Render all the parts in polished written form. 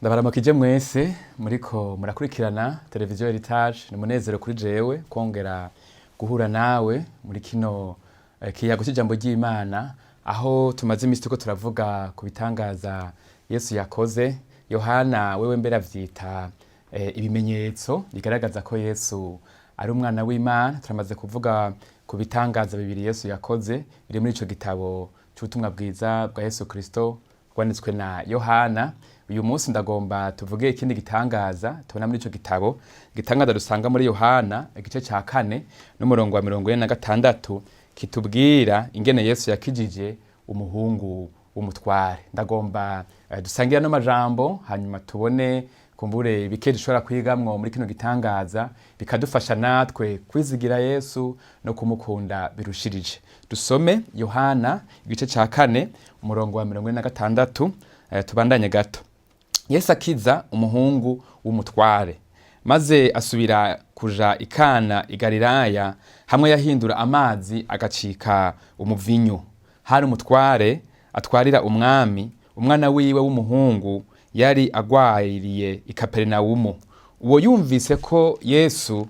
Ndabaramukije mwese muriko murakurikirana televiziyo Heritage. Ni umunezero kuri jewe kongera guhura nawe muri kino kiyago c'ijambo ry'Imana, aho tumaze imisi turiko turavuga ku bitangaza Yesu yakoze. Yohana wewe mbere avyita ibimenyetso bigaragaza ko Yesu ari umwana w'Imana. Turamaze kuvuga ku bitangaza bibiri Yesu yakoze biri muri ico gitabo c'ubutumwa bwiza bwa Yesu Kristo bwanditswe na Yohana. Uyu munsi ndagomba tuvuge ikindi gitangaza tubona muri ico gitabo, igitangaza dusanga muri Yohana igice ca 4 n'umurongo wa 46, kitubwira ingene Yesu yakijije umuhungu w'umutware. Ndagomba dusangire ano majambo, hanyuma tubone kumbure bike dushobora kwigamwo muri kino gitangaza, bikadufasha natwe kwizigira Yesu no kumukunda birushirije. Dusome Yohana igice ca 4 umurongo wa 46. Tubandanye gato. Yesu akiza umuhungu w'umutware. Maze asubira kuja i Kana i Galilaya, hamwe yahindura amazi agacika umuvinyu. Hari umutware atwarira umwami, umwana wiwe w'umuhungu yari agwariye i Kaperinawumu. Uwo yumvise ko Yesu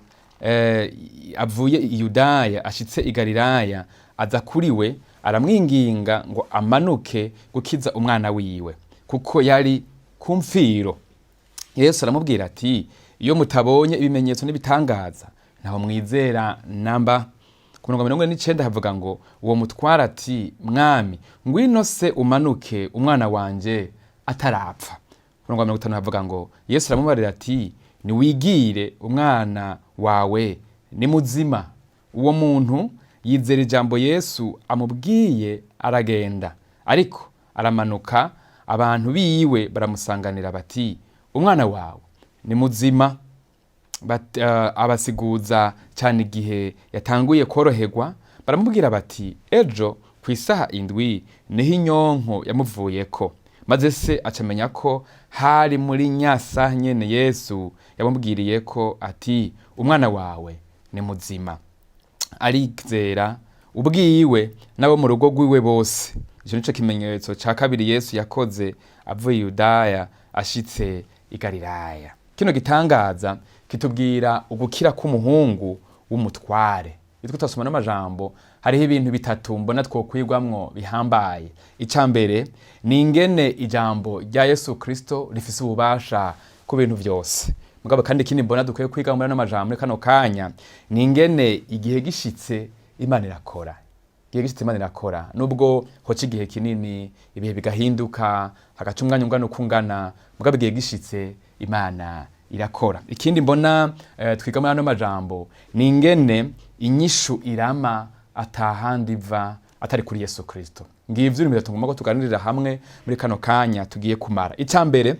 avuye i Yudaya ashitse i Galilaya, aza kuri we aramwinginga ngo amanuke gukiza umwana wiwe, kuko yari ku mfiro. Yesu aramubwira ati: "Iyo mutabonye ibimenyetso n'ibitangaza, ntaho mwizera namba." Ku murongo 49 havuga ngo: "Uwo mutwara ati: 'Mwami, ngwino se umanuke umwana wanje atarapfa.'" Ku murongo wa 50 havuga ngo: "Yesu aramubarira ati: 'Niwigire, umwana wawe ni muzima.' Uwo muntu yizera ijambo Yesu amubwiye, aragenda. Ariko aramanuka, abantu biwe baramusanganira bati: 'Umwana wawe ni muzima.' Abasiguza cyane igihe yatanguye koroherwa. Baramubwira bati: 'Ejo ku isaha 7 niho inyonko yamuvuyeko.' Maze se acamenya ko hari muri nyasaha nyene Yesu yamubwiriye ko ati: 'Umwana wawe ni muzima.' Arizera ubwiwe n'abo mu rugo rwiwe bose. Ico nico kimenyetso ca kabiri Yesu yakoze avuye i Yudaya ashitse i Galilaya." Kino gitangaza kitubwira ugukira k'umuhungu w'umutware. Iyo tutasoma n'amajambo, hariho ibintu bitatu mbona twokwigwamwo bihambaye. Ica mbere ni ingene ijambo rya Yesu Kristo rifise ububasha ku bintu vyose. Mugabo kandi ikindi mbona dukwiye kwiga muri ano majambo muri kano kanya ni ingene igihe gishitse Imana irakora. Igihe gishitse Imana irakora, nubwo hoca igihe kinini, ibihe bigahinduka, hagaca umwanya ungana uko ungana, mugabo igihe gishitse Imana irakora. Ikindi mbona twiga muri ano majambo ni ingene inyishu irama atahandi iva atari kuri Yesu Kristo. Ngivyo ibintu bitatu ngomba ko tuganirira hamwe muri kano kanya tugiye kumara. Ica mbere,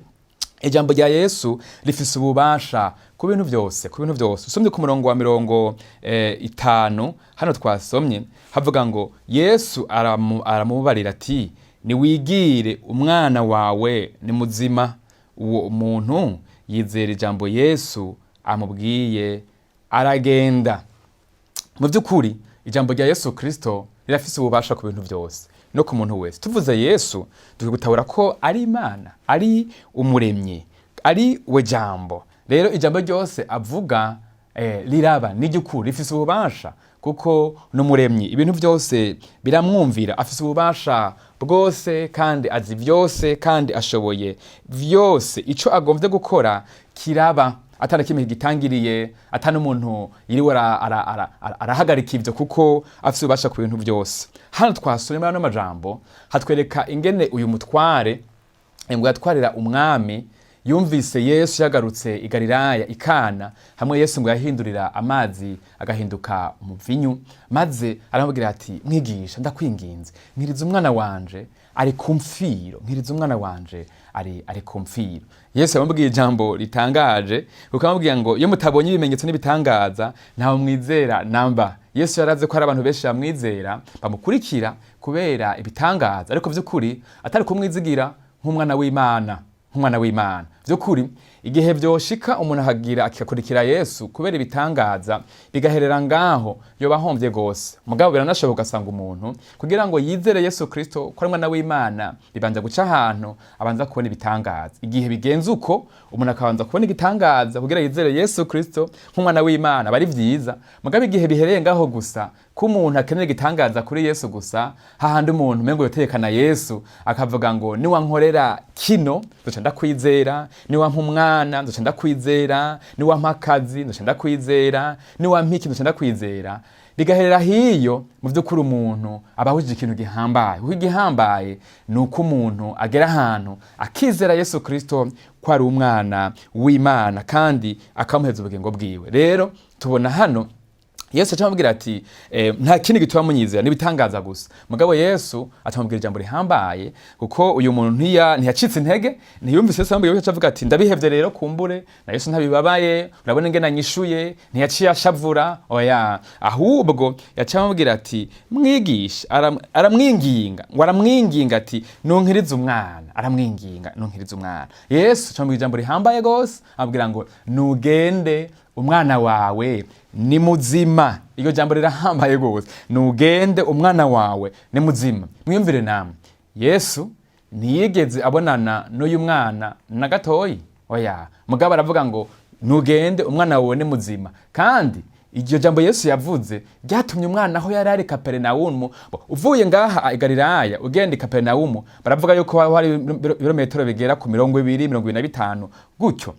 ijambo rya Yesu rifise ububasha ku bintu vyose, ku bintu vyose. Usomye ku murongo wa 50 hano twasomye, havuga ngo: "Yesu aramubarira ati: 'Niwigire, umwana wawe ni muzima.' Uwo muntu yizera ijambo Yesu amubwiye, aragenda." Mu by'ukuri ijambo rya Yesu Kristo rirafise ububasha ku bintu vyose no ku muntu wese. Tuvuze Yesu, dukwiye gutahura ko ari Imana, ari umuremyi, ari we jambo. Rero ijambo ryose avuga riraba n'iry'ukuri, rifise ububasha kuko n'umuremyi, ibintu byose biramwumvira, afise ububasha bwose kandi azi vyose kandi ashoboye vyose. Ico agomvye gukora kiraba, atana kimwe gitangiriye, atana umuntu yiriwe arahagarika ivyo, kuko afise ububasha ku bintu vyose. Hano twasomye muri ano majambo hatwereka ingene uyu mutware ngo yatwarira umwami yumvise Yesu yagarutse i Galilaya i Kana, hamwe Yesu ngo yahindurira amazi agahinduka umuvinyu, maze aramubwira ati: "Mwigisha, ndakwinginze, nkiriza umwana wanje ari ku mfiro, nkiriza umwana wanje ari ku mfiro." Yesu yamubwiye ijambo ritangaje, kuko amubwira ngo: "Iyo mutabonye ibimenyetso n'ibitangaza, ntawe mwizera namba." Yesu yarazi ko hari abantu benshi bamwizera, bamukurikira kubera ibitangaza, ariko vy'ukuri atari kumwizigira nk'umwana w'Imana, nk'umwana w'Imana. Vy'ukuri, igihe vyoshika umuntu akagira akigakurikira Yesu kubera ibitangaza, bigaherera ngaho, yoba ahomvye gose. Mugabo biranashoboka, ugasanga umuntu kugira ngo yizere Yesu Kristo ko ari umwana w'Imana, bibanza guca ahantu abanza kubona ibitangaza. Igihe bigenze uko, umuntu akabanza kubona igitangaza kugira yizere Yesu Kristo nk'umwana w'Imana, aba ari vyiza. Mugabo igihe bihereye ngaho gusa, ko umuntu akenera igitangaza kuri Yesu gusa, hahandi umuntu umengo yotekana Yesu akavuga ngo: "Niwankorera kino nzoca ndakwizera, niwampa umwana nzoca ndakwizera, niwampa akazi nzoca ndakwizera, niwampa iki nzoca ndakwizera", bigaherera hiyo, mu vy'ukuri umuntu aba ahujije ikintu gihambaye. Kuko igihambaye ni uko umuntu agera ahantu akizera Yesu Kristo ko ari umwana w'Imana, kandi akamuheza ubugingo bwiwe. Rero tubona hano Yesu acamubwira ati: "Nta kindi gituma munyizera, n'ibitangaza gusa?" Mugabo Yesu acamubwira ijambo rihambaye, kuko uyu muntu ntiyacitse intege, ntiyumvise Yesu amubwira aca avuga ati: "Ndabihevye rero, kumbure na Yesu ntabibabaye, urabona ingene anyishuye." Ntiyaciye ashavura, oya, ahubwo yaciye amubwira ati: "Mwigisha", aramwinginga ngo aramwinginga ati: "Nunkirize umwana." Aramwinginga: "Nunkirize umwana." Yesu acamubwira ijambo rihambaye gose, amubwira ngo: "Nugende, umwana wawe ni muzima." Iryo jambo rirahambaye gose: "Nugende, umwana wawe ni muzima." Mwiyumvire namwe, Yesu ntiyigeze abonana n'uyu mwana na gatoyi, oya, mugabo aravuga ngo: "Nugende, umwana wawe ni muzima." Kandi iryo jambo Yesu yavuze ryatumye umwana aho yari ari Kaperinawumu. Uvuye ngaha i Galilaya ugenda i Kaperinawumu, baravuga yuko hari ibirometero bigera ku 20, 25 gutyo.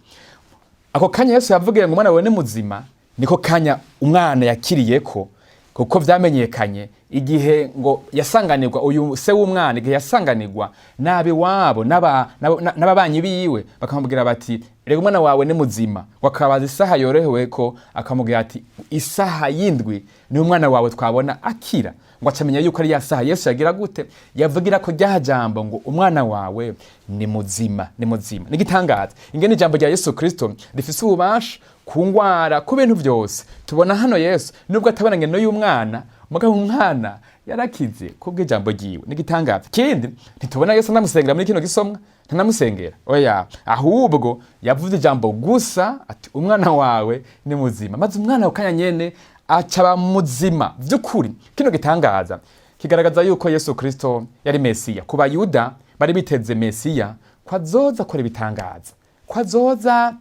Ako kanya Yesu yavugiye ngo: "Umwana wawe ni muzima", niko kanya umwana yakiriyeko, kuko vyamenyekanye igihe ngo yasanganirwa uyu se w'umwana, igihe yasanganirwa n'abiwabo n'ababanyi biwe, bakamubwira bati: "Rega umwana wawe ni muzima." Wakabaza isaha yorohewe ko, akamubwira ati: "Isaha y'indwi ni umwana wawe twabona akira." Ngo acamenya yuko ari ya saha Yesu yagira gute, yavugira ko rya jambo ngo: "Umwana wawe ni muzima, ni muzima." Ni igitangaza ingene ijambo rya Yesu Kristo rifise ububasha ku ngwara, ku bintu byose. Tubona hano Yesu, nubwo atabonanye n'uyu mwana, mugabo umwana yarakize kubw'ijambo ryiwe. Ni igitangaza. Kindi, ntitubona Yesu anamusengera muri kino gisomwa, ntanamusengera, oya, ahubwo yavuze ijambo gusa ati: "Umwana wawe ni muzima", maze umwana ako kanya nyene acaba muzima. Vy'ukuri kino gitangaza kigaragaza yuko Yesu Kristo yari Mesiya. Ku Bayuda bari biteze Mesiya ko azoza akora ibitangaza, ko azoza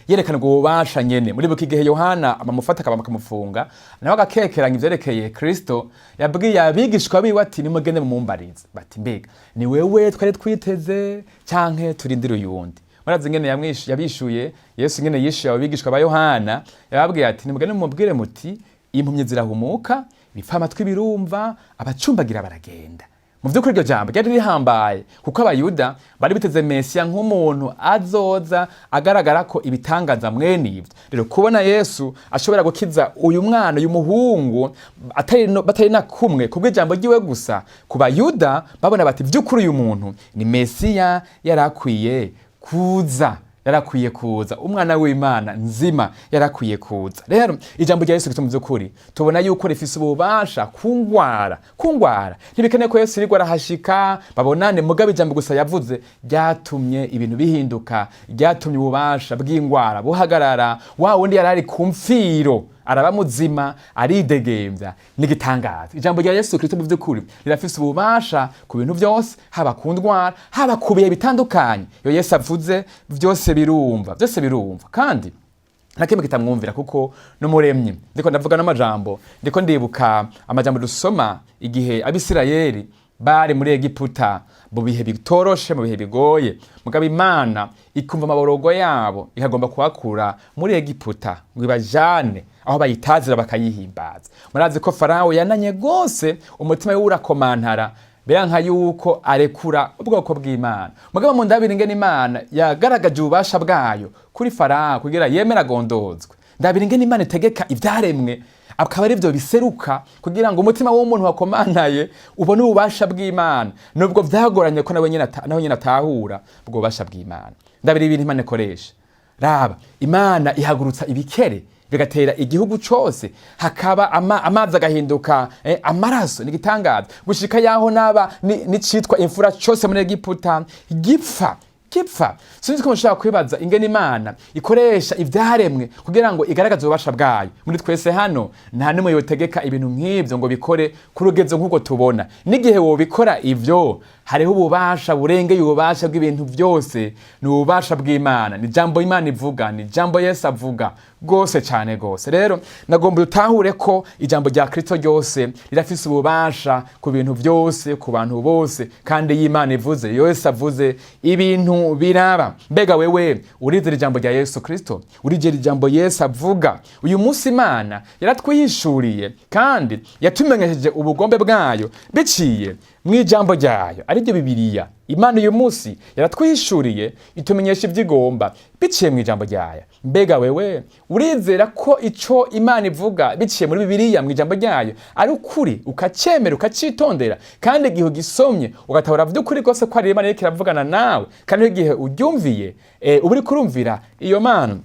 yerekana ubwo bubasha nyene. Muri buki igihe Yohana bamufata akaba bakamufunga, nawe agakekeranya ivyerekeye Kristo, yabwiye abigishwa biwe ati: "Nimugende mumumbarize", bati: "Mbega ni wewe twari twiteze, canke turindire uyundi?" Murazi ingene yabishuye Yesu, ingene yishuye abigishwa ba Yohana. Yababwiye ati: "Nimugende mumubwire muti: impumyi zirahumuka, ibipfamatwi birumva, abacumbagira baragenda." Mu vy'ukuri iryo jambo ryari rihambaye, kuko Abayuda bari biteze Mesiya nk'umuntu azoza agaragara ko ibitangaza mwene ivyo. Rero kubona Yesu ashobora gukiza uyu mwana, uyu muhungu, atari batari na kumwe, kubw'ijambo ryiwe gusa, ku Bayuda babona bati: "Vy'ukuri uyu muntu ni Mesiya yarakwiye kuza, yarakwiye kuza, umwana w'Imana nzima yarakwiye kuza." Rero ijambo rya Yesu Kristo mu by'ukuri tubona yuko rifise ububasha ku ngwara, ku ngwara. Ntibikeneye ko Yesu yirirwa arahashika babonane, mugabo ijambo gusa yavuze ryatumye ibintu bihinduka, ryatumye ububasha bw'ingwara buhagarara, wa wundi yari ari ku mfiro araba muzima, aridegembya. N'igitangaza, ijambo rya Yesu Kristo mu by'ukuri rirafise ububasha ku bintu byose, haba ku ndwara, haba ku bihe bitandukanye. Iyo Yesu avuze, byose birumva, byose birumva, kandi nta kimwe kitamwumvira, kuko n'umuremyi. Ndiko ndavuga n'amajambo, ndiko ndibuka amajambo dusoma igihe Abisirayeli bari muri Egiputa mu bihe bitoroshe, mu bihe bigoye, mugabo Imana ikumva amaborogo yabo, ikagomba kuhakura muri Egiputa ngo ibajane aho bayitazira bakayihimbaza. Murazi ko Farawo yananye gose, umutima wiwe urakomantara, biranka yuko arekura ubwoko bw'Imana. Mugabo mu ndabiri ingene Imana yagaragaje ububasha bwayo kuri Farawo kugira yemere agondozwe. Ndabira ingene Imana itegeka ivyaremwe, akaba ari byo biseruka, kugira ngo umutima w'umuntu wakomanaye ubone ububasha bw'Imana, nubwo vyagoranye ko nawe nyene atahura ubwo bubasha bw'Imana. Ndabira ibintu Imana ikoresha. Raba, Imana ihagurutsa ibikere bigatera igihugu cose, hakaba amazi agahinduka amaraso. Ni igitangaza, gushika yaho naba n'icitwa imfura cose muri Egiputa gipfa. Gipfa. Sinzi ko mushobora kwibaza ingene Imana ikoresha ivyaremwe kugira ngo igaragaze ububasha bwayo. Muri twese hano nta n'umwe yotegeka ibintu nk'ivyo ngo bikore ku rugezo nk'ubwo tubona. N'igihe wobikora ivyo, hariho ububasha burengeye ububasha bw'ibintu byose, ni ububasha bw'Imana, ni jambo Imana ivuga, ni jambo Yesu avuga rwose cyane rwose. Rero nagomba dutahure ko ijambo rya Kristo ryose rirafise ububasha ku bintu byose, ku bantu bose, kandi iyo Imana ivuze, iyo Yesu avuze, ibintu biraba. Mbega wewe urizera ijambo rya Yesu Kristo? Urizera ijambo Yesu avuga? Uyu munsi Imana yaratwihishuriye kandi yatumenyesheje ubugombe bwayo biciye mu ijambo ryayo, ariryo Bibiliya. Imana uyu munsi yaratwihishuriye, itumenyesha ibyo igomba biciye mu ijambo ryayo. Mbega wewe urizera ko ico Imana ivuga biciye muri Bibiliya, mu ijambo ryayo, ari ukuri, ukacyemera, ukacitondera, kandi igihe ugisomye ugatahura vy'ukuri rwose ko ari Imana iriko iravugana nawe, kandi igihe uryumviye uba uriko urumvira iyo Mana?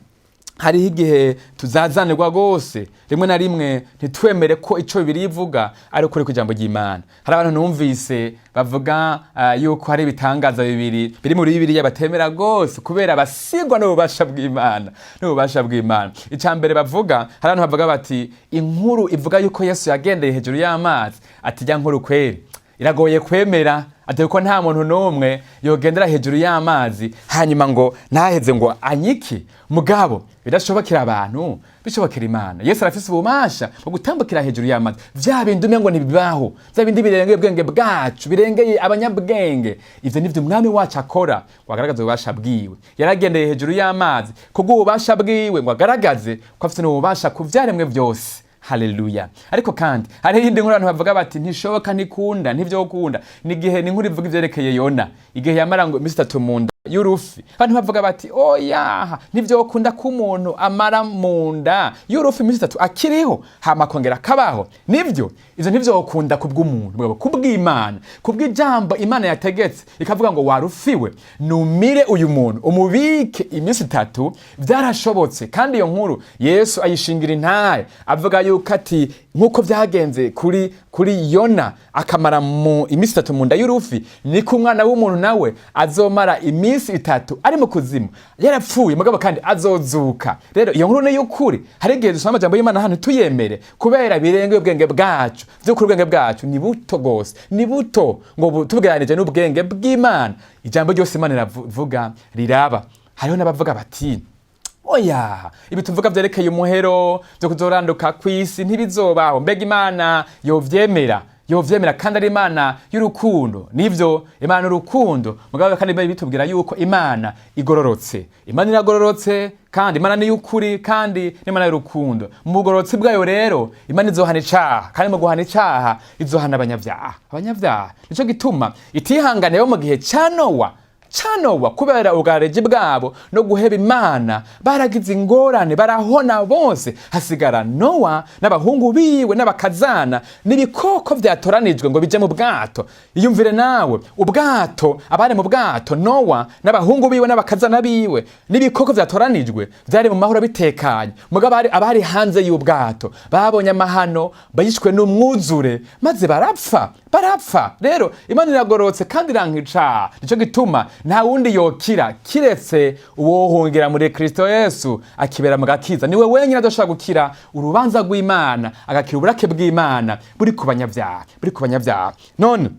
Hariho igihe tuzazanirwa rwose, rimwe na rimwe ntitwemere ko ico Bibiliya ivuga ari ukuri kw'ijambo ry'Imana. Hari abantu numvise bavuga yuko hari ibitangaza bibiri biri muri Bibiliya batemera rwose kubera basigwa n'ububasha bw'Imana, n'ububasha bw'Imana. Ica mbere bavuga, hari abantu bavuga bati inkuru ivuga yuko Yesu yagendeye hejuru y'amazi, ati rya nkuru kweri iragoye kwemera, ati kuko nta muntu n'umwe yogendera hejuru y'amazi hanyuma ngo ntaheze ngo anyike. Mugabo bidashobokera abantu bishobokera Imana. Yesu arafise ububasha bwo gutambukira hejuru y'amazi. Vya bindi umengo ntibibaho, vya bindi birengeye ubwenge bwacu, birengeye abanyabwenge, ivyo nivyo Umwami wacu akora ngo agaragaze ububasha bwiwe. Yaragendeye hejuru y'amazi kubw'ububasha bwiwe, ngo agaragaze ko afise n'ububasha ku vyaremwe vyose. Haleluya! Ariko kandi hariho iyindi nkuru abantu bavuga bati ntishoboka, ntikunda, ntivyokunda. Ni igihe ni inkuru ivuga ivyerekeye Yona, igihe yamara ngo iminsi 3 mu nda y'urufi. Abantu bavuga bati oya, ntivyokunda ko umuntu amara mu nda y'urufi iminsi 3 akiriho, hama akongera akabaho. Nivyo, ivyo ntivyokunda kubw'umuntu, mugabo kubw'Imana, kubw'ijambo Imana yategetse ikavuga ngo warufiwe numire uyu muntu umubike iminsi 3, vyarashobotse. Kandi iyo nkuru Yesu ayishingira intahe, avuga yuko ati nk'uko vyagenze kuri Yona akamara mu iminsi 3 mu nda y'urufi, niko umwana w'umuntu nawe azomara iminsi 3 ari mu kuzimu yarapfuye, mugabo kandi azozuka. Rero iyo nkuru ni y'ukuri. Hari igihe dusoma amajambo y'Imana hano tuyemere kubera birengeye ubwenge bwacu. Vy'ukuri ubwenge bwacu ni buto gose, ni buto ngo tubugereranije n'ubwenge bw'Imana. Ijambo ryose Imana iravuga riraba. Hariho n'abavuga bati oya, ibi tuvuga vyerekeye umuhero vyo kuzoranduka kw'isi ntibizobaho. Mbega Imana yovyemera? Yovyemera kandi ari Imana y'urukundo? Nivyo, Imana urukundo, mugabo kandi bitubwira yuko Imana igororotse. Imana iragororotse, kandi Imana ni y'ukuri, kandi n'Imana y'urukundo. Mu bugororotsi bwayo rero Imana izohana icaha, kandi mu guhana icaha izohana abanyavyaha, abanyavyaha. Nico gituma itihanganiye bo mu gihe ca Nowa, ca Nowa, kubera ubwareji bwabo no guheba Imana. Baragize ingorane, barahona bose, hasigara Nowa n'abahungu biwe n'abakazana n'ibikoko vyatoranijwe ngo bije mu bwato. Iyumvire nawe ubwato, abari mu bwato, Nowa n'abahungu biwe n'abakazana biwe n'ibikoko vyatoranijwe, vyari mu mahoro bitekanye. Mugabo abari hanze y'ubwato babonye amahano, bayishwe n'umwuzure maze barapfa, barapfa. Rero Imana iragororotse kandi iranka. Nico gituma nta wundi yokira kiretse uwohungira muri Kristo Yesu, akibera mu gakiza. Niwe wenyine adoshobora gukira urubanza rw'Imana, agakira uburake bw'Imana buri ku banyabyaha, buri ku banyabyaha. None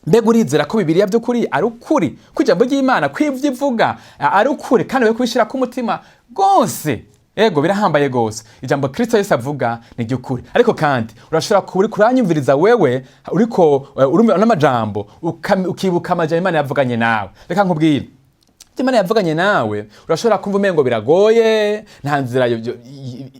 mbega urizera ko Bibiliya by'ukuri ari ukuri, ko ijambo ry'Imana, ko ivyo ivuga ari ukuri, kandi we kubishira ku mutima rwose? Ego, birahambaye gose. Ijambo Kristo Yesu avuga ni ry'ukuri. Ariko kandi urashobora kuba uriko uranyumviriza, wewe uriko urumva n'amajambo, ukibuka amajambo Imana yavuganye nawe. Reka nkubwire ivyo Imana yavuganye nawe. Urashobora kumva umengo biragoye, nta nzira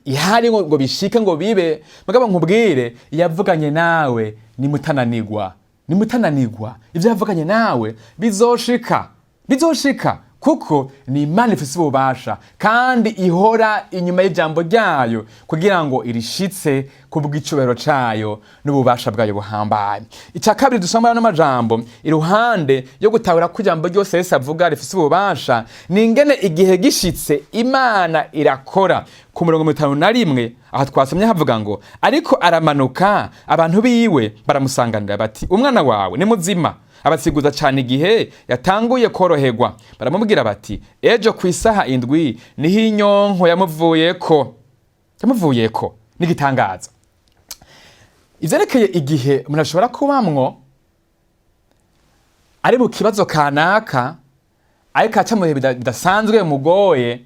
ihari ngo bishike, ngo bibe. Mugabo nkubwire, yavuganye nawe nimutananigwa, nimutananigwa. Ivyo yavuganye nawe bizoshika, bizoshika, kuko ni Imana ifise ububasha kandi ihora inyuma y'ijambo ryayo kugira ngo irishitse kubw'icubahiro cayo n'ububasha bwayo buhambaye. Icya kabiri dusoma n'amajambo, iruhande yo gutahura ko ijambo ryose Yesu avuga rifise ububasha, ni ingene igihe gishitse Imana irakora. Ku murongo 51 aha twasomye havuga ngo ariko aramanuka, abantu biwe baramusanganira bati umwana wawe ni muzima. Abasiguza cyane igihe yatanguye koroherwa. Baramubwira bati: "Ejo ku isaha 7 niho inyonko yamuvuyeko." Yamuvuyeko n'igitangaza. Ivyerekeye igihe umuntu ashobora kubamwo ari mu kibazo kanaka, ariko aca mu bihe bidasanzwe bimugoye,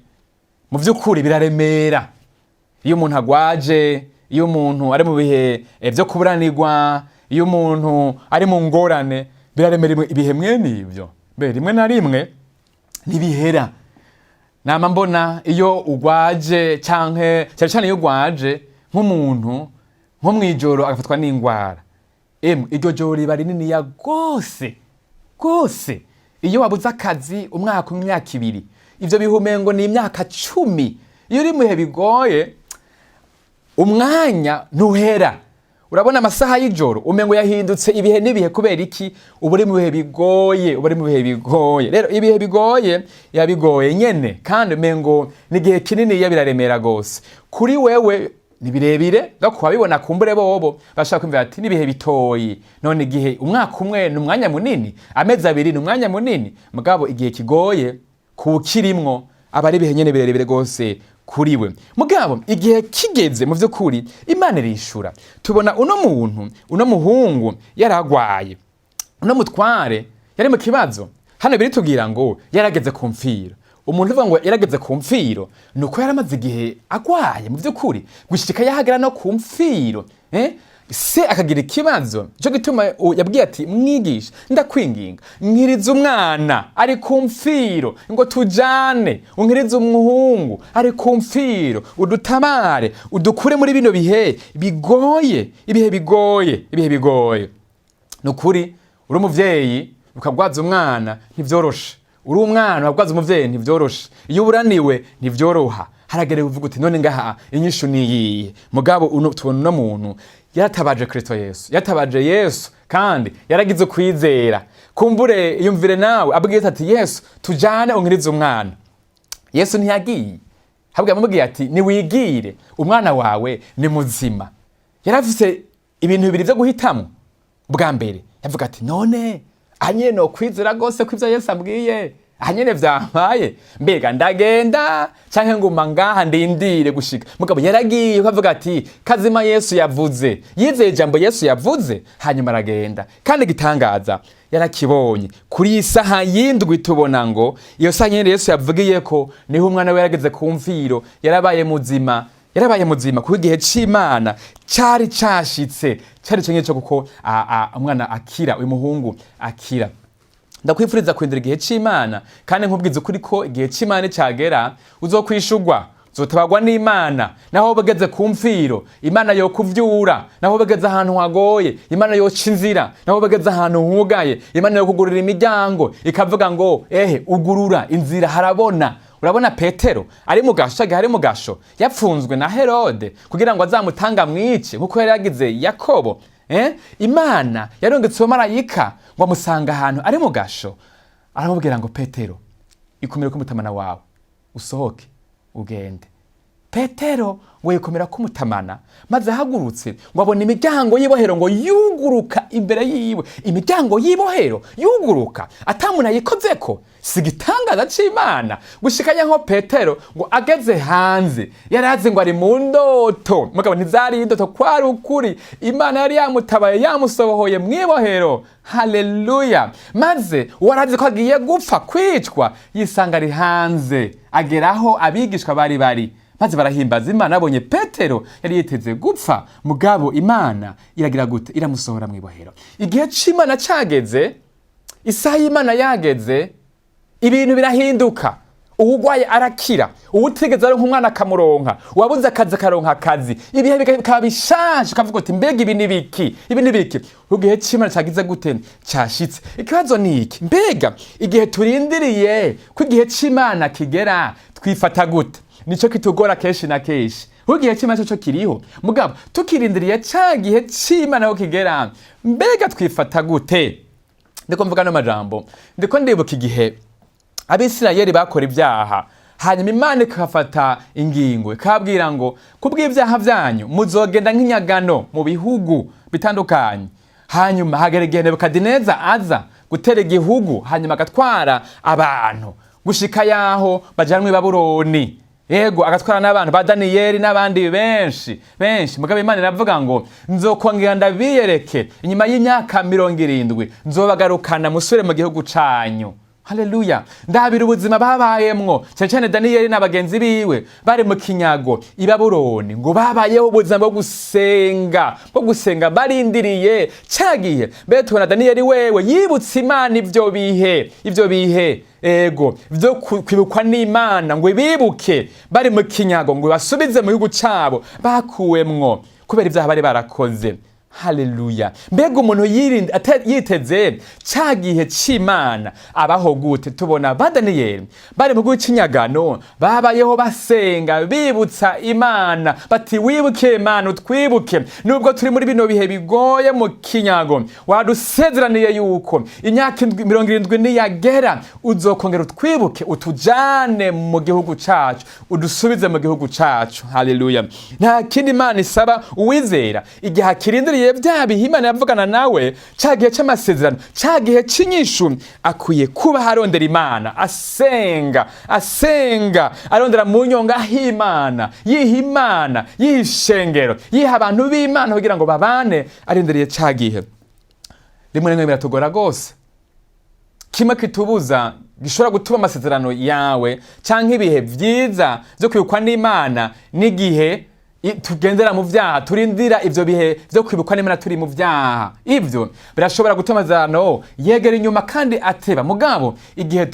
mu vy'ukuri biraremera. Iyo umuntu agwaje, iyo umuntu ari mu bihe vyo kuburanirwa, iyo umuntu ari mu ngorane, biraremera. Ibihe mwene ivyo mbe rimwe na rimwe ntibihera. Nama mbona iyo ugwaje, canke cyane cyane iyo ugwaje, nk'umuntu nko mw'ijoro agafatwa n'ingwara, emwe, iryo joro riba rininiya gose gose. Iyo wabuze akazi umwaka umwe, imyaka 2, ivyo bihumengo ni imyaka 10. Iyo uri mu bihe bigoye, umwanya ntuhera. Urabona amasaha y'ijoro umengo yahindutse ibihe n'ibihe. Kubera iki? Uba uri mu bihe bigoye, uba uri mu bihe bigoye. Rero ibihe bigoye biba bigoye nyene, kandi umengo ni igihe kinini, iyo biraremera gose kuri wewe, ni birebire. No kubabibona kumbure bobo bashaka kumva ati n'ibihe bitoyi. None igihe umwaka umwe ni umwanya munini, amezi 2 ni umwanya munini, mugabo igihe kigoye kuwukirimwo aba ari ibihe nyene birebire gose kuri we. Mugabo igihe kigeze, mu vy'ukuri Imana irishura. Tubona uno muntu, uno muhungu yaragwaye, uno mutware yari mu kibazo. Hano biritubwira ngo yarageze ku mfiro. Umuntu uvuga ngo yarageze ku mfiro, ni uko yaramaze igihe agwaye, mu vy'ukuri gushika yahagera no ku mfiro, eh? Se akagira ikibazo. Nico gituma yabwiye ati: "Mwigisha, ndakwinginga, nkiriza umwana ari ku mfiro, ngo tujane, unkirize umuhungu ari ku mfiro, udutabare, udukure muri bino bihe bigoye." Ibihe bigoye, ibihe bigoye. Ni ukuri, uri umuvyeyi ukagwaza umwana ntivyoroshe, uri umwana ukagwaza umuvyeyi ntivyoroshe, iyo uburaniwe ntivyoroha. Haragere uvuga uti: "None ngaha inyishu niyihe?" Mugabo uno, tubona uno muntu yaratabaje Kristo Yesu, yatabaje Yesu kandi yaragize ukwizera. Kumbure yumvire nawe abwiye ati: "Yesu, tujane, unkirize umwana." Yesu ntiyagiye, ahubwo yamubwiye ati: "Niwigire, umwana wawe ni muzima." Yarafise ibintu bibiri vyo guhitamwo. Bwa mbere yavuga ati: "None aha nyene nokwizera rwose ko ivyo Yesu ambwiye aha nyene vyampaye? Mbega ndagenda canke nguma ngaha ndindire gushika?" Mugabo yaragiye, ukavuga ati: "Kazima Yesu yavuze." Yizeye ijambo Yesu yavuze, hanyuma aragenda, kandi igitangaza yarakibonye. Kuri iyi saha y'indwi, tubona ngo iyo saha nyene Yesu yavugiye ko niho umwana we yarageze ku mfiro, yarabaye muzima. Yarabaye muzima kuko igihe c'Imana cari cashitse, cari co nyene co kuko umwana akira, uyu muhungu akira. Ndakwifuriza kurindira igihe c'Imana, kandi nkubwiza ukuri ko igihe c'Imana nicagera uzokwishurwa, uzotabagwa n'Imana. Naho bageze ku mfiro, Imana yokuvyura. Naho bageze ahantu hagoye, Imana yoca inzira. Naho bageze ahantu hugaye, Imana yokugurura imiryango, ikavuga ngo: "Ehe, ugurura inzira, harabona." Urabona Petero ari mu gasho, ari mu gasho, yapfunzwe na Herode kugira ngo azamutanga mwice nkuko yari yagize Yakobo, eh? Imana yarungitse uwo marayika ngo amusanga ahantu ari mu gasho, aramubwira ngo: "Petero, ikumire k'umutamana wawe, usohoke ugende." Petero ngo yikomera k'umutamana, maze ahagurutse ngo abona imiryango y'ibohero ngo yuguruka imbere yiwe. Imiryango y'ibohero yuguruka atamuntu ayikozeko, si igitangaza c'Imana? Gushikanya nko Petero ngo ageze hanze, yarazi ngo ari mu ndoto, mugabo ntizari indoto, kwari ukuri. Imana yari yamutabaye, yamusohoye mw'ibohero. Haleluya! Maze uwarazi ko agiye gupfa, kwicwa, yisanga ari hanze, ageraho abigishwa bari bari, maze barahimbaza Imana babonye Petero yari yiteze gupfa, mugabo Imana iragira gute? Iramusohora mw'ibohero. Igihe c'Imana cageze, isaha y'Imana yageze, ibintu birahinduka. Uwugwaye arakira, uwutigeze aronka umwana akamuronka, uwabuze akazi akaronka akazi. Ibihe bikaba bishaje, ukavuga uti: "Mbega ibi ni biki? Ibi ni biki?" Igihe c'Imana cagize gute? Cashitse. Ikibazo ni iki: mbega igihe turindiriye ko igihe c'Imana kigera, twifata gute? Nico kitugora kenshi na kenshi, kuko igihe c'Imana co kiriho, mugabo tukirindiriye ca gihe c'Imana aho kigera, mbega twifata gute? Ndiko mvuga no majambo, ndiko ndibuka igihe Abisirayeli bakora ibyaha, hanyuma Imana ikafata ingingo ikababwira ngo: "Kubw'ibyaha byanyu muzogenda nk'inyagano mu bihugu bitandukanye." Hanyuma hagera igihe Nebukadineza aza gutera Babuloni. gutera igihugu, hanyuma agatwara abantu gushika yaho bajanwe i Babuloni. Yego, agatwara n'abantu ba Daniyeli n'abandi benshi benshi. Mugabo Imana iravuga ngo: "Nzokongera ndabiyereke inyuma y'imyaka 70, nzobagarukana musubire mu gihugu canyu." Haleluya! Ndabira ubuzima babayemwo, cyane cyane Daniyeli na bagenzi biwe bari mu kinyago i Babuloni, ngo babayeho ubuzima bwo gusenga barindiriye ca gihe. Mbere tubona Daniyeli wewe yibutse Imana ivyo bihe, ego, vyo kwibukwa n'Imana, ngo ibibuke bari mu kinyago, ngo basubize mu gihugu cabo bakuwemwo kubera ivyaha bari barakoze. Haleluya! Mbega umuntu yiteze ca gihe c'Imana abaho gute? Tubona ba Daniyeli bari mu gihugu c'inyagano babayeho basenga, bibutsa Imana bati: "Wibuke Imana, utwibuke nubwo turi muri bino bihe bigoye mu kinyago. Wadusezeraniye yuko imyaka 70 niyagera uzokongera utwibuke, utujane mu gihugu cacu, udusubize mu gihugu cacu." Haleluya! Nta kindi Imana isaba uwizera igihe akirindiriye bya bihe Imana yavugana nawe, ca gihe c'amasezerano, ca gihe c'inyishu. Akwiye kuba arondera Imana, asenga, asenga, arondera mu nyonga h'Imana, yiha Imana, yiha ishengero, yiha abantu b'Imana kugira ngo babane, arindiriye ca gihe. Rimwe na rimwe biratugora rwose. Kimwe kitubuza, gishobora gutuma amasezerano yawe canke ibihe vyiza vyo kwibukwa n'Imana, n'igihe tugendera mu vyaha, turindira ivyo bihe vyo kwibukwa n'Imana turi mu vyaha. Ivyo birashobora gutuma amasezerano yegera inyuma kandi ateba. Mugabo igihe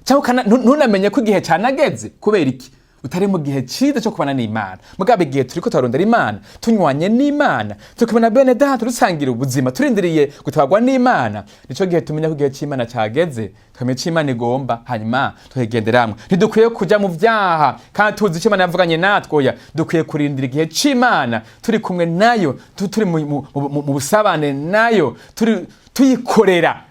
canke ntunamenye ko igihe canageze. Kubera iki? Utari mu gihe ciza cyo kubana n'Imana. Mugabo igihe turiko turarondera Imana, tunywanye n'Imana, tukabona bene data, dusangira ubuzima, turindiriye gutabarwa n'Imana, nico gihe tumenya ko igihe c'Imana cageze, tukamenya ico Imana igomba, hanyuma tukigenderamwo. Ntidukwiye kuja mu vyaha kandi tuzi ico Imana yavuganye natwe. Oya, dukwiye kurindira igihe c'Imana turi kumwe nayo, turi mu busabane nayo, turi tuyikorera,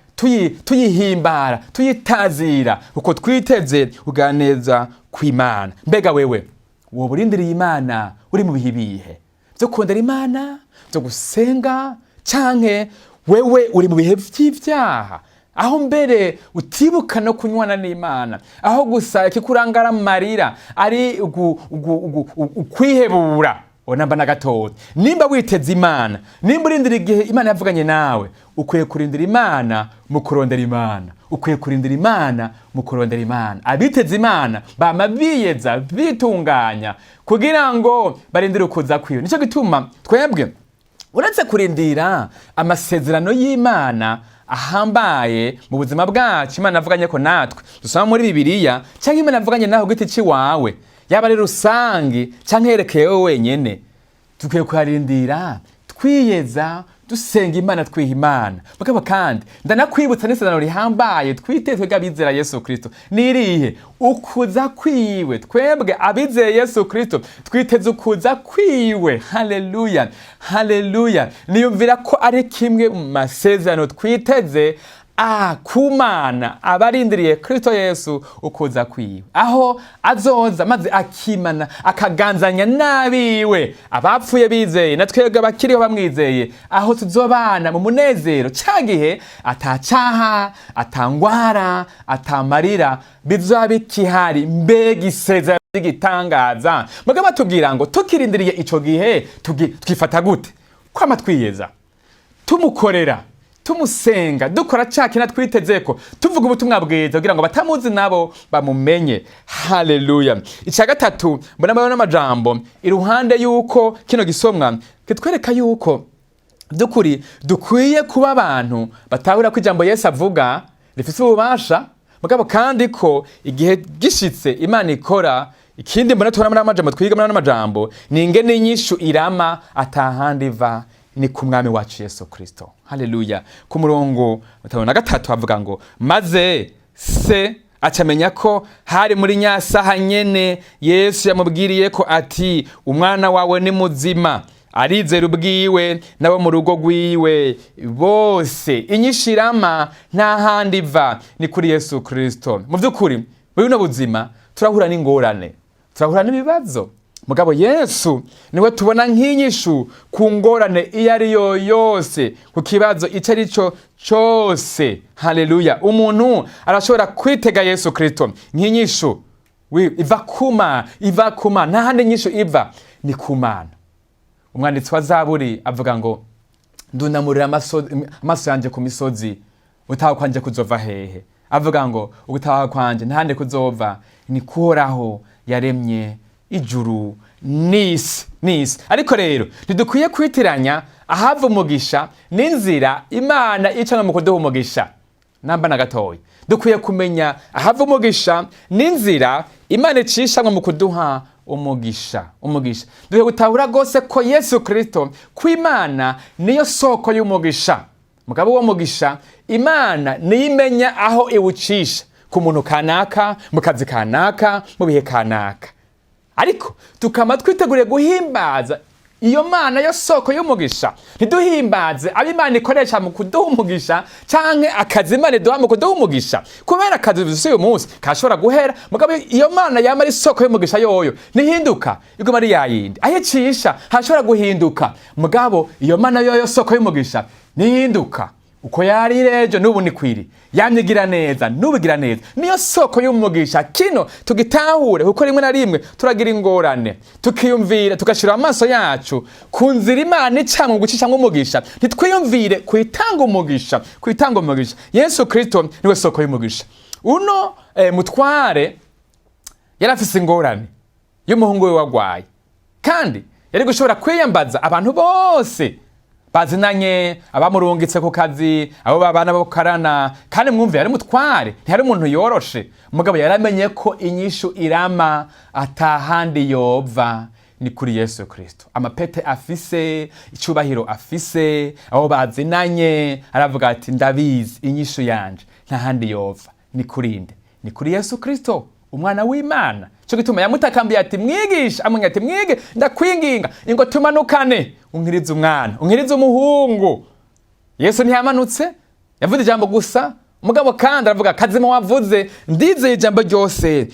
tuyihimbara, tuyitazira, uko twiteze uganeza kw'Imana. Mbega wewe woba urindiriye Imana uri mu bihe bihe vyo kurondera Imana, vyo gusenga, canke wewe uri mu bihe vy'ivyaha, aho mbere utibuka no kunywana n'Imana, aho gusa ikikurangara amarira ari ukwihebura? Onamba na gatoya. Nimba witeze Imana, nimba urindira igihe Imana yavuganye nawe, ukwiye kurindira Imana mu kurondera Imana, ukwiye kurindira Imana mu kurondera Imana. Abiteze Imana bama biyeza, bitunganya kugira ngo barindire ukuza kwiwe. Nico gituma twebwe, uretse kurindira amasezerano y'Imana ahambaye mu buzima bwacu, Imana avuganye ko natwe dusoma muri Bibiliya, cyangwa Imana avuganye nawe ku giti ciwawe, yaba ari rusangi canke yerekeye wowe wenyene, dukwiye kuharindira twiyeza, dusenga Imana, twiha Imana. Mugabo kandi ndanakwibutsa n'isezerano rihambaye twite twebwe abizera Yesu Kristo. Nirihe? Ukuza kwiwe. Twebwe abizeye Yesu Kristo twiteze ukuza kwiwe. Haleluya, haleluya! Niyumvira ko ari kimwe mu masezerano twiteze kumana abarindiriye Kristo Yesu, ukuza kwiwe, aho azoza maze akimana, akaganzanya n'abiwe abapfuye bizeye, na twebwe abakiriho bamwizeye, aho tuzobana mu munezero ca gihe atacaha, atangwara, atamarira bizoba bikihari. Mbega isezerano ry'igitangaza! Mugabo batubwira ngo tukirindiriye ico gihe twifata gute? Kwama twiyeza, tumukorera, tumusenga, dukora ca kintu twitezeko, tuvuga ubutumwa bwiza kugira ngo batamuzi nabo bamumenye. Haleluya! Icya gatatu mbona mbona n'amajambo, iruhande y'uko kino gisomwa kitwereka yuko by'ukuri dukwiye kuba abantu batahura ko ijambo Yesu avuga rifise ububasha, mugabo kandi ko igihe gishitse Imana ikora. Ikindi mbona tubona muri amajambo twiga muri ano majambo ni ingene inyishu irama atahandi iva, ni ku Mwami wacu Yesu Kristo. Haleluya! Ku murongo 53 havuga ngo: "Maze se acamenya ko hari muri nyasaha nyene Yesu yamubwiriye ko ati: 'Umwana wawe ni muzima.' Arizera ubwiwe n'abo mu rugo rwiwe bose." Inyishu irama nta handi iva, ni kuri Yesu Kristo. Mu by'ukuri, muri buno buzima turahura n'ingorane, turahura n'ibibazo. Mugabo Yesu niwe tubona nk'inyishu ku ngorane iyo ari yo yose, ku kibazo icyo ari cyo cyose. Haleluya! Umuntu arashobora kwitega Yesu Kristo nk'inyishu iva kuma, iva kuma. Nta handi inyishu iva, ni ku Mana. Umwanditsi wa Zaburi avuga ngo: "Ndunamurira amaso yanjye ku misozi, utaha kwanje kuzova hehe?" Avuga ngo ugutaha kwanje ntahandi kuzova, ni kuhoraho yaremye ijuru n'isi. Ariko rero ntidukwiye kwitiranya ahava umugisha n'inzira Imana icamwo mu kuduha umugisha namba na gatoya. Dukwiye kumenya ahava umugisha n'inzira Imana icishamwo mu kuduha umugisha. Dukwiye gutahura rwose ko Yesu Kristo, ko Imana niyo soko y'umugisha. Mugabo uwo mugisha, Imana niyo imenya aho iwucisha ku muntu kanaka, mu kazi kanaka, mu bihe kanaka. Ariko tukaba twiteguriye guhimbaza iyo Mana yo soko y'umugisha, ntiduhimbaze abo Imana ikoresha mu kuduha umugisha canke akazi Imana iduha mu kuduha umugisha, kubera akazi dufise uyu munsi kashobora guhera. Mugabo iyo Mana yama ari isoko y'umugisha, yoyo ntihinduka, iguma ari yayindi. Aho icisha hashobora guhinduka, mugabo iyo Mana yoyo soko y'umugisha ntihinduka. Uko yari ejo, n'ubu ni kwiri. Yamye igira neza, n'ubu igira neza, niyo soko y'umugisha. Kino tugitahure, kuko rimwe na rimwe turagira ingorane, tukiyumvira, tugashira amaso yacu ku nzira Imana icamwo gucishamwo umugisha, ntitwiyumvire kwitanga umugisha, kwitanga umugisha. Yesu Kristo niwe soko y'umugisha. Uno mutware yari afise ingorane y'umuhungu we wagwaye, kandi yari gushobora kwiyambaza abantu bose bazinanye, abamurungitse ku kazi, abo babana bakarana. Kandi mwumve, yari mutware, ntiyari umuntu yoroshe. Mugabo yaramenye ko inyishu irama atahandi yova, ni kuri Yesu Kristo. Amapete afise, icubahiro afise, abo bazinanye, aravuga ati: "Ndabizi, inyishu yanje nta handi yova, ni kuri nde? Ni kuri Yesu Kristo, umwana w'Imana." Cyo gituma yamutakambiye ati: "Mwigisha." Amubwira ati: "Mwige, ndakwinginga, ingo tumanukane, unkirize umwana, unkirize umuhungu." Yesu ntiyamanutse, yavuze ijambo gusa. Mugabo kandi aravuga: "Kazima wavuze, ndizeye ijambo ryose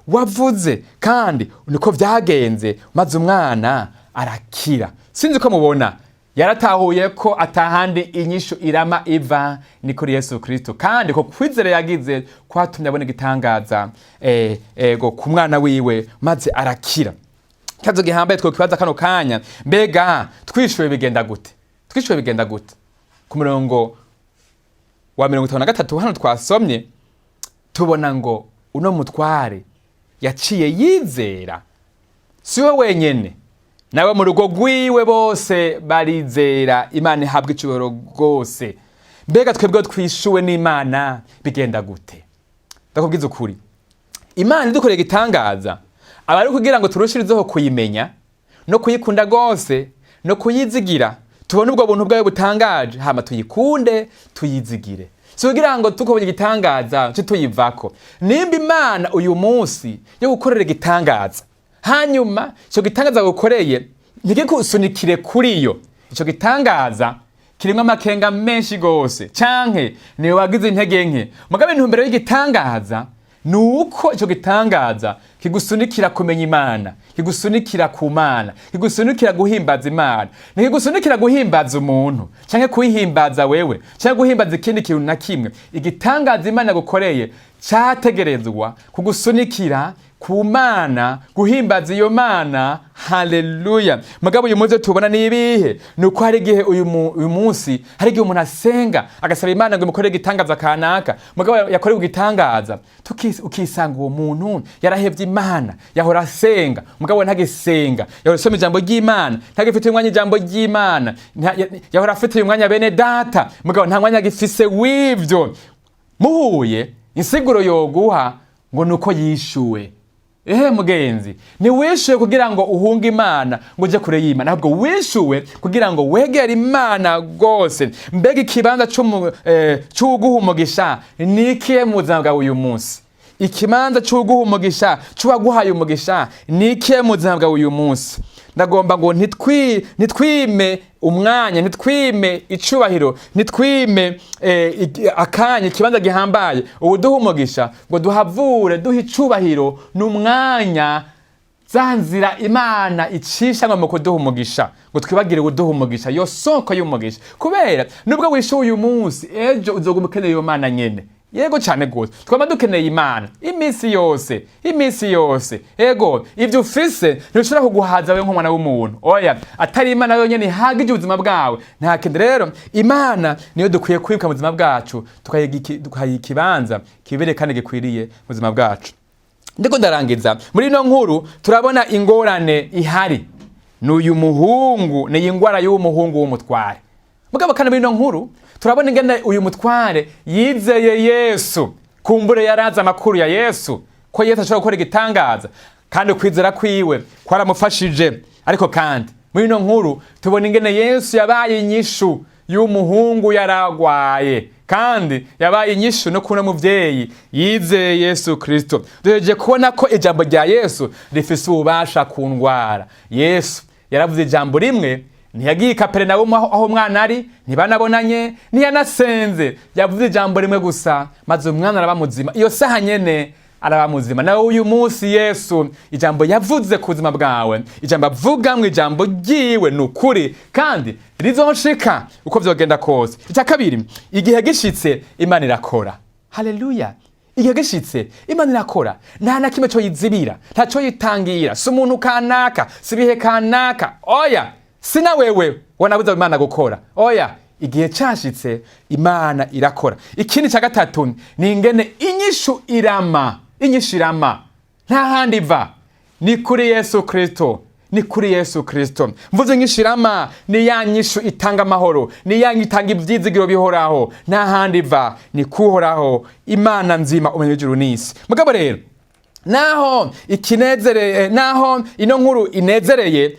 wavuze." Kandi niko vyagenze, maze umwana arakira. Sinzi ko mubona, yaratahuye ko atahandi inyishu irama iva, ni kuri Yesu Kristo. Kandi ko kwizera yagize kwatumye abona igitangaza ego ku mwana wiwe, maze arakira. Ikibazo gihambaye twokibaza kano kanya: mbega twishuwe bigenda gute? Twishuwe bigenda gute? Ku murongo wa 53 hano twasomye, tubona ngo uno mutware yaciye yizera. Si we wenyene, nawe mu rugo rwiwe bose barizera. Imana ihabwa icubahiro rwose. Mbega twebwe twishuwe n'Imana bigenda gute? Ndakubwiza ukuri, Imana idukoreye igitangaza aba ari kugira ngo turushirizeho kuyimenya no kuyikunda rwose no kuyizigira. Tubone ubwo buntu bwayo butangaje, hama tuyikunde, tuyizigire. Si kugira ngo tukubonye igitangaza nce tuyivako. Nimba Imana uyu munsi yo gukorera igitangaza, hanyuma icyo gitangaza gukoreye ntigikusunikire kuri yo, icyo gitangaza kirimwo amakenga menshi gose, canke niwe wagize intege nke. Mugabo intumbero y'igitangaza ni uko icyo gitangaza kigusunikira kumenya Imana, kigusunikira ku Mana, kigusunikira guhimbaza Imana, ntikigusunikira guhimbaza umuntu canke kwihimbaza wewe canke guhimbaza ikindi kintu na kimwe. Igitangaza Imana gukoreye categerezwa kugusunikira ku Mana, guhimbaza iyo Mana. Haleluya! Mugabo uyu munsi tubona ni ibihe? Ni uko hari igihe uyu munsi hari igihe umuntu asenga, agasaba Imana ngo imukorere igitangaza kanaka. Mugabo yakorewe igitangaza, ukisanga uwo muntu yarahevye Imana. Yahora asenga, mugabo ntagisenga. Yahora asoma ijambo ry'Imana, ntagifitiye umwanya ijambo ry'Imana. Yahora afitiye umwanya bene data, mugabo nta mwanya agifise w'ivyo. Muhuye, insiguro yoguha ngo nuko yishuwe. Ehe mugenzi, ntiwishuwe kugira ngo uhunge Imana, ngo uje kure y'Imana, ahubwo wishuwe kugira ngo wegere Imana rwose. Mbega ikibanza c'uguha umugisha ni ikihe mu buzima bwawe uyu munsi? Ikibanza c'uguha umugisha, c'uwaguhaye umugisha, ni ikihe mu buzima bwawe uyu munsi? Ndagomba ngo ntitwime umwanya, ntitwime icubahiro, ntitwime akanya, ikibanza gihambaye ubu duha umugisha, ngo duhavure duha icubahiro n'umwanya Za nzira Imana icisha ngo mu kuduha umugisha, ngo twibagire kuduha umugisha, yo soko y'umugisha. Kubera nubwo wishuye uyu munsi, ejo uzoguma ukeneye iyo Mana nyene. Yego cyane gose, twama dukeneye Imana iminsi yose, iminsi yose. Ego, ivyo ufise ntibishobora kuguhaza wewe nk'umwana w'umuntu. Oya, atari Imana yonyene ihagije ubuzima bwawe, nta kindi. Rero Imana niyo dukwiye kwibuka mu buzima bwacu, tukayiha ikibanza kibereye kandi gikwiriye mu buzima bwacu. Ndiko ndarangiza. Muri ino nkuru turabona ingorane ihari, ni uyu muhungu, ni iyi ngwara y'uwo muhungu w'umutware. Mugabo kandi muri ino nkuru turabona ingene uyu mutware yizeye Yesu. Kumbure yarazi amakuru ya Yesu, ko Yesu ashobora gukora igitangaza, kandi ukwizera kwiwe kwaramufashije. Ariko kandi muri ino nkuru tubona ingene Yesu yabaye inyishu y'umuhungu yaragwaye, kandi yabaye inyishu no kuno muvyeyi yizeye Yesu Kristo. Duhejeje kubona ko ijambo rya Yesu rifise ububasha ku ndwara. Yesu yaravuze ijambo rimwe. Ntiyagiye i Kaperinawumu aho umwana ari, ntibanabonanye, ntiyanasenze. Yavuze ijambo rimwe gusa, maze umwana araba muzima. Iyo saha nyene araba muzima. Nawe uyu munsi, Yesu ijambo yavuze ku buzima bwawe, ijambo avuga mu ijambo ryiwe ni ukuri kandi rizoshika uko vyogenda kose. Icya kabiri, igihe gishitse Imana irakora. Haleluya! Igihe gishitse Imana irakora. Nta na kimwe co yizibira, ntaco yitangira. Si umuntu kanaka, si ibihe kanaka, oya, si na wewe wanabuza Imana gukora, oya. Igihe cashitse Imana irakora. Ikindi cya gatatu ni ingene inyishu irama. Inyishu irama nta handi iva, ni kuri Yesu Kristo, ni kuri Yesu Kristo. Mvuze inyishu irama, ni ya nyishu itanga amahoro, ni ya nyishu itanga ivyizigiro bihoraho. Nta handi iva, ni kuhoraho Imana nzima, umenya ijuru n'isi. Mugabo rero naho ikinezereye, naho ino nkuru inezereye,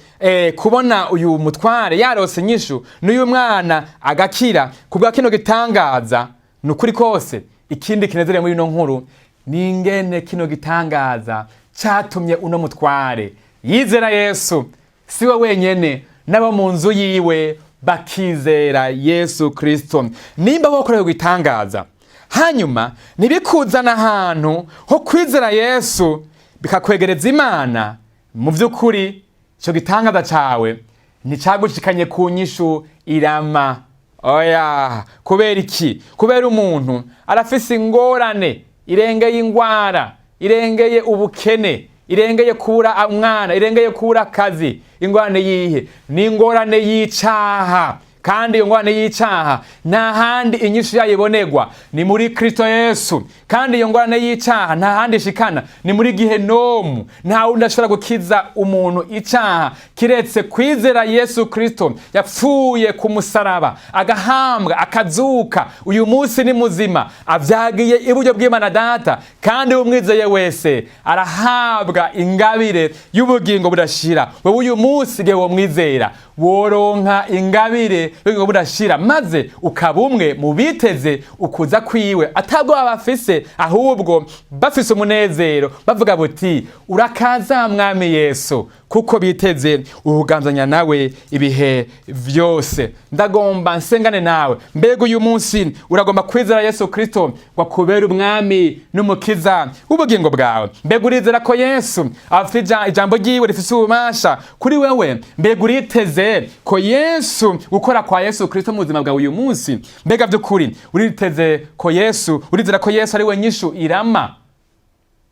kubona uyu mutware yarose inyishu n'uyu mwana agakira kubwa kino gitangaza, ni ukuri kose ikindi kinezereye muri ino nkuru ni ingene kino gitangaza catumye uno mutware yizera Yesu. Si we wenyene, n'abo mu nzu yiwe bakizera Yesu Kristo. Nimba wokorewe igitangaza, hanyuma ntibikuzana ahantu ho kwizera Yesu, bikakwegereza Imana, mu by'ukuri icyo gitangaza cawe nticagushikanye ku nyishu irama. Oya. Kubera iki? Kubera umuntu arafise ingorane irengeye ingwara, irengeye ubukene, irengeye kubura umwana, irengeye kubura akazi. Ingorane yihe? Ni ingorane y'icaha. Kandi iyo ngorane y'icaha nta handi inyishu yayo ibonerwa, ni muri Kristo Yesu. Kandi iyo ngorane y'icaha nta handi ishikana, ni muri gihenomu. Nta wundi ashobora gukiza umuntu icaha kiretse kwizera Yesu Kristo yapfuye ku musaraba, agahambwa, akazuka. Uyu munsi ni muzima, avyagiye iburyo bw'Imana Data, kandi umwizeye wese arahabwa ingabire y'ubugingo budashira. Wewe uyu munsi igihe womwizera, woronka ingabire y'ubugingo budashira, maze ukaba umwe mu biteze ukuza kwiwe, atabwoba bafise, ahubwo bafise umunezero, bavuga buti: "Urakaza Mwami Yesu", kuko biteze ubuganzanya nawe ibihe vyose. Ndagomba nsengane nawe. Mbega uyu munsi uragomba kwizera Yesu Kristo ngo akubere umwami n'umukiza w'ubugingo bwawe? Mbega urizera ko Yesu afite ijambo ryiwe rifise ububasha kuri wewe? Mbega uriteze ko Yesu, gukora kwa Yesu Kristo mu buzima bwawe uyu munsi? Mbega by'ukuri uriteze ko Yesu, urizera ko Yesu ari we nyishu irama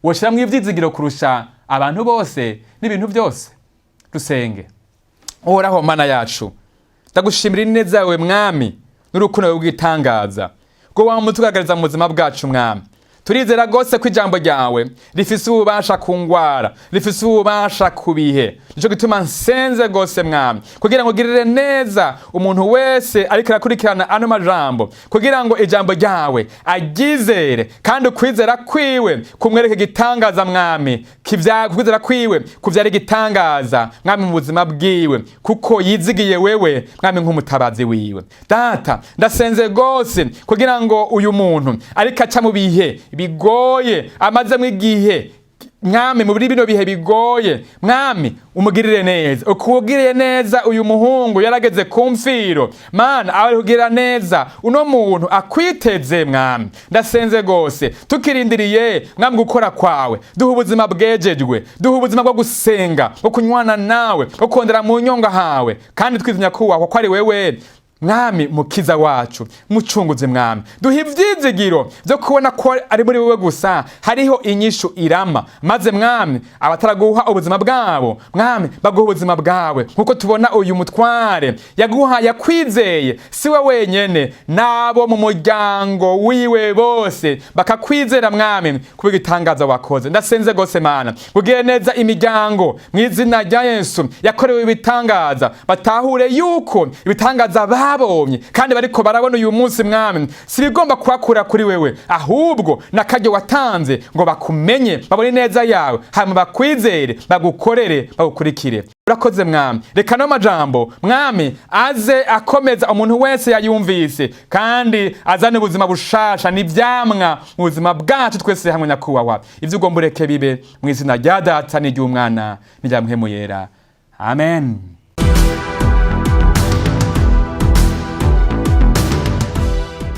woshiramwo ivyizigiro kurusha abantu bose n'ibintu byose? Dusenge. Uhoraho Mana yacu, ndagushimira ineza yawe Mwami, n'urukundo rw'igitangaza rwo wamutugaragariza mu buzima bwacu. Mwami, turizera rwose ko ijambo ryawe rifise ububasha ku ngwara, rifise ububasha ku bihe. Nico gituma nsenze rwose Mwami, kugira ngo ugirire neza umuntu wese ariko arakurikirana ano majambo, kugira ngo ijambo ryawe aryizere kandi ukwizera kwiwe kumwereka igitangaza. Mwami, ukwizera kwiwe kuvyara igitangaza, Mwami, mu buzima bwiwe, kuko yizigiye wewe Mwami nk'umutabazi wiwe. Data, ndasenze rwose kugira ngo uyu muntu ariko aca mu bihe bigoye, amazemo igihe. Mwami, muri bino bihe bigoye, Mwami, umugirire neza. Ukugiriye neza uyu muhungu yarageze ku mfiro, Mana, aba ari kugira neza uno muntu akwiteze. Mwami, ndasenze gose, tukirindiriye, Mwami, gukora kwawe, duha ubuzima bwejejwe, duha ubuzima bwo gusenga, bwo kunywana nawe, bwo kondera mu nyonga hawe, kandi twizenya kubahwa ko ari wewe, Mwami, mukiza wacu, mucunguze. Mwami, duha ivyizigiro vyo kubona ko ari muri wewe gusa hariho inyishu irama. Maze, Mwami, abataraguha ubuzima bwabo, Mwami, baguha ubuzima bwawe, nkuko tubona uyu mutware yaguha, yakwizeye, si we wenyene, n'abo mu muryango wiwe bose bakakwizera, Mwami, kuba igitangaza wakoze. Ndasenze gose, Mana, ugire neza imiryango mu izina rya Yesu yakorewe ibitangaza, batahure yuko ibitangaza babonye kandi bariko barabona uyu munsi, Mwami, si bigomba kubakura kuri wewe, ahubwo n'akaryo watanze ngo bakumenye, babone neza yawe, hanyuma bakwizere, bagukorere, bagukurikire. Urakoze, Mwami. Reka no majambo, Mwami, aze akomeza umuntu wese yayumvise, kandi azane ubuzima bushasha n'ivyamwa mu buzima bwacu twese hamwe. Nyakubahwa, ivyo ugomba ureke bibe, mu izina rya Data n'iry'Umwana n'irya Mpwemu Yera, amen.